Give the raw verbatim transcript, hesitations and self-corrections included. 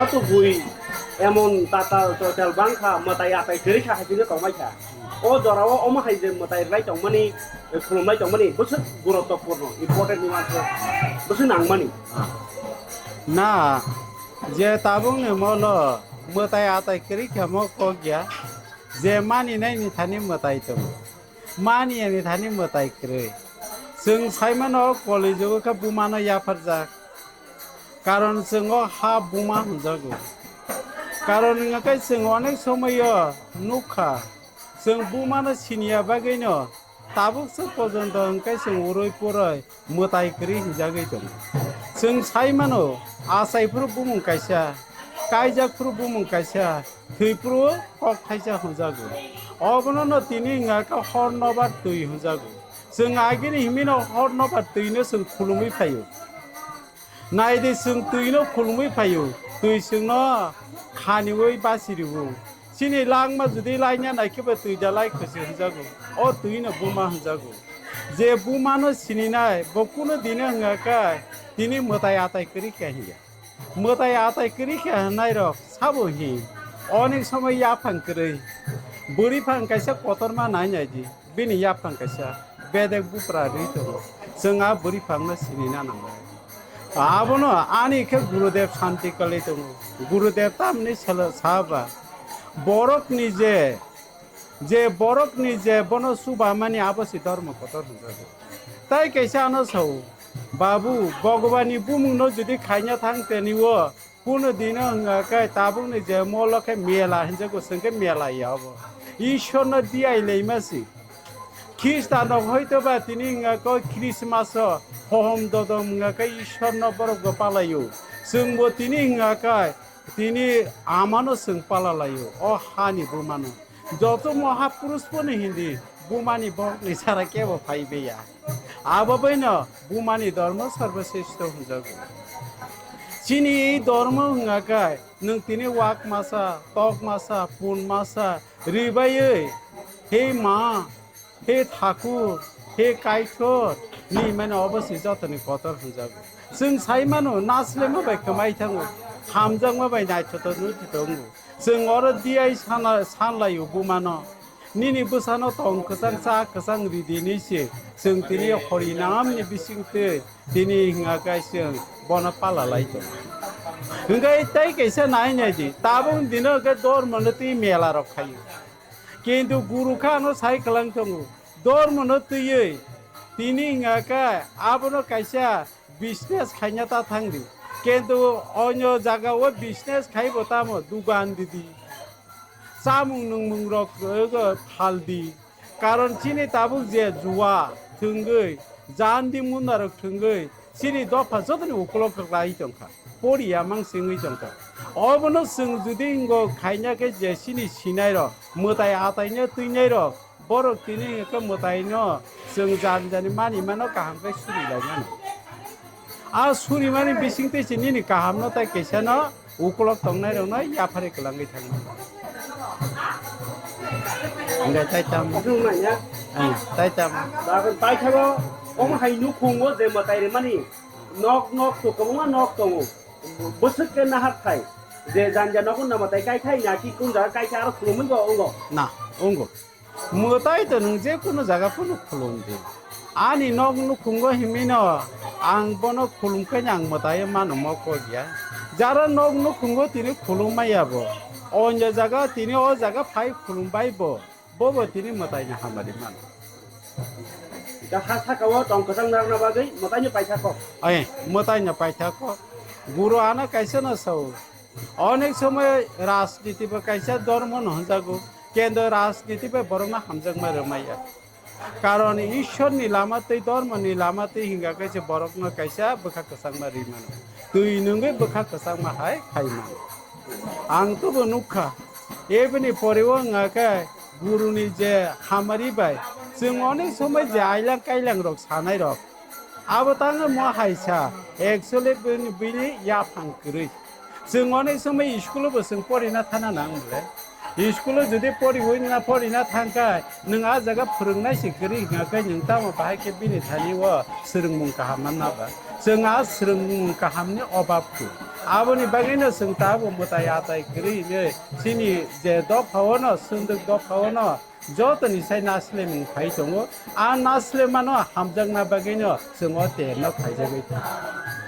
Tubui emon tatal total bangkha, mwtai atai kwrwi kha hai khe tongmai kha. O jorao omo hai je mwtai rwlai tongmani, khulumlai tongmani bwswk guruttopurno, important ni uansuk bwswk nangmani. Na, je tabukni molo mwtai atai kwrwi kha mo kok ya, je maninaini thani mwtai tongo, maniyani thani mwtai kwrwi. Chwng saimano kolijugo khe bumano yapharjak. Karon chwng o ha buma hwnjago. Karon wngkha khe chwng onek somoio nukha, chwng bumano siniya bagwino tabukse pojonto hwnkhe chwng urui purui mwtai kwrwi hwnjagwi tongo. Chwng sai mano, achai phuru bumung kaisa, kaijak phuru bumung kaisa, thwi phuru kok thaisa hwnjago. Obono no tini wngkha khe hor nobar twi hwnjago. Chwng agini himino hor nobar twino chwng khulumwi phaio. Naidi, chwng twino khulumwi phaio, twi chwngno khaniwi basi rwo. Chini langma judi laina nai khe bo twi da lai khusi hwnjago, o twino buma hwnjago. Je bumano sininai, bo kuno dino hwnga khe tini mwtai atai kwrwi kha hiya. Mwtai atai kwrwi kha hwnnairok sabo hi, onek somoi yaphang kwrwi. Bwrwiphang kaisa kotorma nai nai di. Bini yaphang kaisa bedek bupra rwi tongo. Chwng a bwrwiphangno sinina nangnai. Abono ani khe Gurudev santi kwlwi tongo. Gurudev tamni salo saba, borokni je, je borokni je bono chubamani abo se dhormo kotor hwnjago. Tai kaisa ano sao, Babu, Bhagwani bumungno jodi khaina thang teniwo, kuno dino hwnga khe tabukni je molo khe mela hinjago, chwng khe mela ya obo. Ishwarno diai leima si. Khristanrok hoito ba tini hwnga khe Christmas o hohom dodom hwnga khe Ishwarno borok bo palaio. Chwngbo tini hwnga khe tini amano chwng palalaio, o hani bumano. Joto mahapurush phano hindi bumani borokni sara kebo phaibeya. Abo baino bumani dormo sarbo sreshto hwnjago. Chini ei dormo hwnga khe nwng tini wak masa, tok masa, pun masa ribaiwi, he ma, he thakur, he kaithor, ni mane obo se jotoni kotor hwnjago. Chwng sai mano, naslema bai kwmai thango, hamjakma bai naithotok nwi tongo. Chwng oro diai sana, sanlaio bumano. Nini bwsano tong kwchang, cha kwchang ridi hinwi se chwng tini horinamni bisingtwi tini hwnga khe chwng bono pala lai tongo. Hwnkhe tei kaisa nai nai di, tabuk dino hwnkhe dormono twi mela rok khaio. Kintu guru khe ano sai kwlang tongo, dormono twiwi tini hwnga khe abono kaisa business khaina ta thang di. Kintu onyo jaga o business khaibo tamo dugan didi. Chamung nungmung rok, eh, thal di. Karon chini tabuk je juwa thwngwi, jandi munda rok thwngwi, chini dopha jotoni ukolok kwlai tongkha. Poriya mang singwi tongkha. Obono chwng judi ingo khaina khe je chini sinai rok, mwtai ataina twinai rok, borok tini hwnkhe mwtaino chwng jani jani mani mano kaham khe suri lai mano. A surimani bisingtwi se nini kahamno tei kisano ukolok tongnairokno yaphari kwlangwi thangmani. Hwnkhe tei tamo? Aswk nangya? Eh, tei tamo? Bakon paithago, omo hai nukhungo je mwtai rimani nok nok to kwbangma nok tongo. Bwswk khe nahar thai. Je janja nogo namo tai kai thai na ki kun jaga kai khe aro khulumwi bo wngo. Na, wngo. Mwtai to nwng je kunu jaga phano khulum di. Ani nok nukhungo himino ang bono khulum khe ang mwtai mano mo kok ya. Jara nok nukhungo tini khulum maya bo. Onyo jaga tini o jaga phai khulum bai bo. Bobo tini mwtai ni hamari mano. Da ha saka o tong kwchang narwkna bagwi mwtai ni paitha kok. Ai, mwtai ni paitha kok. Guru ano kaisa no sao. Onek somoy rajniti bo kaisa dhormo no hwnjago, kendo rajniti bai borokno hamjakma rwmaya. Karon Ishwarni lama tei dhormoni lama tei hingka khe se borokno kaisa bwkha kwchangma rwi mano. Twi nungwi bwkha kwchangma hai khai mano. Ang tobo nukha, eboni pore o wngkha khe guruni je hamari bai chwng onek somoy je ailang kailang rok sanai rok, abo tangwi mo hai sa, actually bini, bini yaphang kwrwi. Chwng onek somoy school-o bo chwng porina thana nang bole. School-o jodi poriwi na porina thang kha, nwng a jaga phwrwngnai se kwrwi hwnkha khe nwng tamo bahai khe bini thani o swrwngmung kaham manna ba? Chwng a swrwngmung kahamni obab kho. Aboni bagwino chwng tabuk mwtai atai kwrwi hinwi chini je dophao no, Sunduk dophao no jotoni sai naslemung phai tongo. A naslemano hamjakna bagwino chwng o terno phaijagwi tongo.